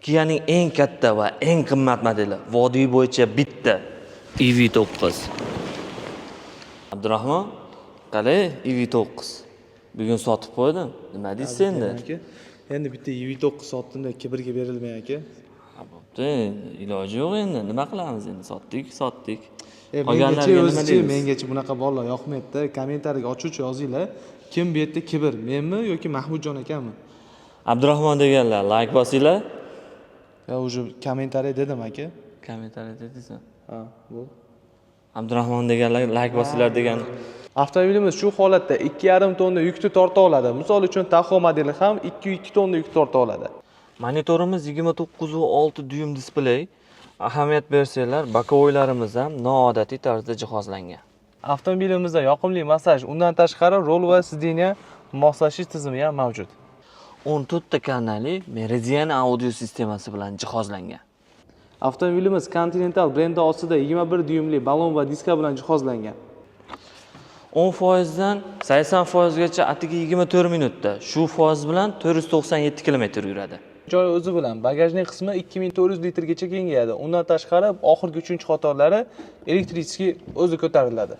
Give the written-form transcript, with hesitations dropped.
Kia'ning eng katta va eng qimmat modeli, vodiy bo'yicha bitta EV9. Abdurahmon, qalay EV9? Bugun sotib qo'ydim. Nima deysiz endi? Aka, endi bitta EV9 sotdim-da, kibrga berilmang, aka. Ha, bo'pti, iloji yo'q endi. Nima qilamiz endi? Sotdik, sotdik. E, mengachi Qolganlarga nima o'zichi deymiz? Mengachi bunaqa bolalar yoqmaydi. Kommentariyga ochiq yozinglar. Kim bu yerda kibr? Menmi yoki Mahmudjon akami? Abdurahmon deganlar layk bosinglar. Ya уже kommentariy dedim, aka. Kommentariy dedingizmi? Ha, bu. Abdurahmon deganlar layk bosinglar degan. Avtomobilimiz shu holatda 2,5 tonna yukni torta oladi. Misol uchun, Tahoe modeli ham 2,2 tonna yuk torta oladi. Monitorimiz 29,6 dyum displey. Ahamiyat bersanglar, боковой larimiz ham noodatiy tarzda jihozlangan. Avtomobilimizda yoqimli massaj, undan tashqari rul va сиденье moslashish tizimi ham mavjud. 14 ta kanalli Meridian audio sistemasi bilan jihozlangan. Avtomobilimiz Continental brendi ostida 21 dyumli balon va diska bilan jihozlangan. 10 foizdan 80 foizgacha atigi 24 minutda, shu foiz bilan 497 kilometr yuradi. Joyi o'zi bilan багажник qismi 2400 litrgacha kengayadi. Undan tashqari, oxirgi 3-qatorlari электрический o'zi ko'tariladi.